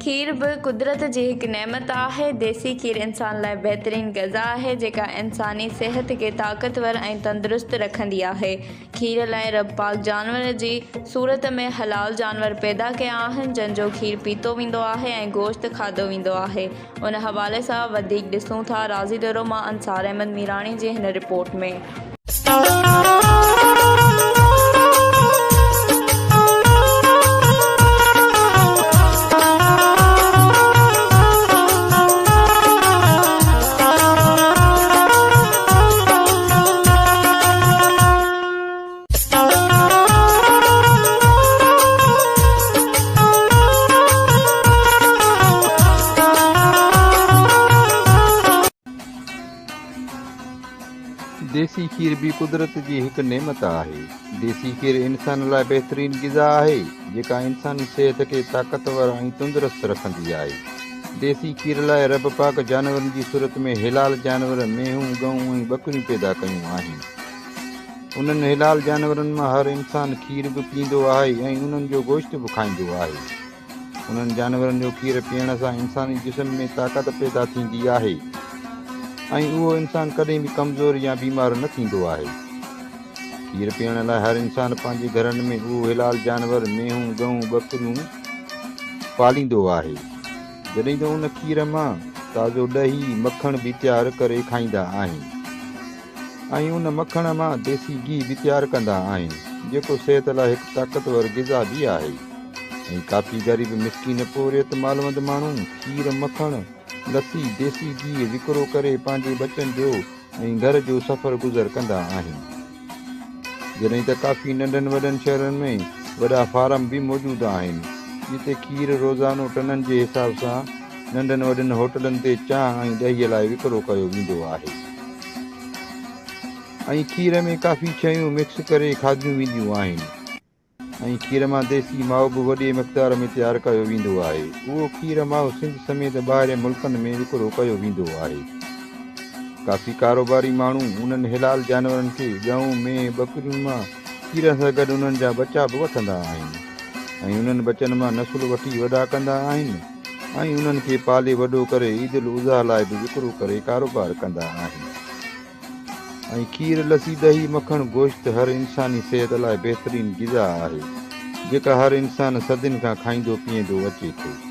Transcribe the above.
کير به قدرت جي هڪ نعمت آهي. ديسي کير انسان لاء بهترين غذا آهي، جيڪا انساني صحت کي طاقتور ۽ تندرست رکندي آهي. کير لاء رب پاڪ جانور جي صورت ۾ حلال جانور پيدا ڪيا آهن، جن جو کير پيتو ويندو آهي ۽ گوشت کاڌو ويندو آهي. ان حوالي سان وڌيڪ ڏسون ٿا راضي دورو مان انصار احمد ميراڻي جي هن رپورٽ ۾. ديسي کير به قدرت جي هڪ نعمت آهي. ديسي کير انسان لاء بهترين غذا آهي، جيڪا انساني صحت کي طاقتور ۽ تندرست رکندي آهي. ديسي کير لاء رب پاڪ جانورن جي صورت ۾ حلال جانور مينهون، ڳئون ۽ ٻڪريون پيدا ڪيون آهن. انهن حلال جانورن مان هر انسان کير به پيئندو آهي ۽ انهن جو گوشت به کائيندو آهي. انهن جانورن جو کير پيئڻ سان انساني جسم ۾ طاقت پيدا ٿيندي آهي ۽ اهو انسان ڪڏهن به ڪمزور يا بيمار نه ٿيندو آهي. کير پيئڻ لاء هر انسان پنهنجي گهرن ۾ اهو حلال جانور، مينهون، ڳئون، ٻڪريون، پاليندو آهي. جڏهن ته ان کير مان تازو ڏهي، مکڻ به تيار ڪري کائيندا آهن. ۽ ان مکڻ مان ديسي گيهه به تيار ڪندا آهن، جيڪو صحت لاء هڪ طاقتور غذا به آهي ۽ ڪافي غريب مسڪين پورهيت مالوند ماڻهو کير، مکڻ، لسي، ديسي گيهه وڪرو ڪري پنهنجي ٻچن جو ۽ گهر جو سفر گذر ڪندا آهن. جڏهن ته ڪافي ننڍن وڏن شهرن ۾ وڏا فارم به موجود آهن، جتي کير روزانو ٽنن جي حساب سان ننڍن وڏن هوٽلن تي چانهه ۽ ڏهي لاء وڪرو ڪيو ويندو آهي. ۽ کير ۾ ڪافي شيون مڪس ڪري کاڌيون وينديون آهن ۽ کير مان ديسي مائو به وڏي مقدار ۾ تيار ڪيو ويندو آهي. اهو کير مائو سنڌ سميت ٻاهرين ملڪن ۾ وڪرو ڪيو ويندو آهي. ڪافي ڪاروباري ماڻهو انهن حلال جانورن کي ڳئون، مينهن، ٻڪريون مان کير سان گڏ انهن جا ٻچا به وٺندا آهن ۽ انهن ٻچن مان نسل وٺي وڏا ڪندا آهن. ۽ انهن کي پالي وڏو ڪري عيد الاضحيٰ لاء به وڪرو ڪري ڪاروبار ڪندا آهن ۽ کير، لسي، ڏهي، مکڻ، گوشت هر انساني صحت لاء بهترين غذا آهي جيڪا هر انسان صدين کان کائيندو پيئندو اچي ٿو.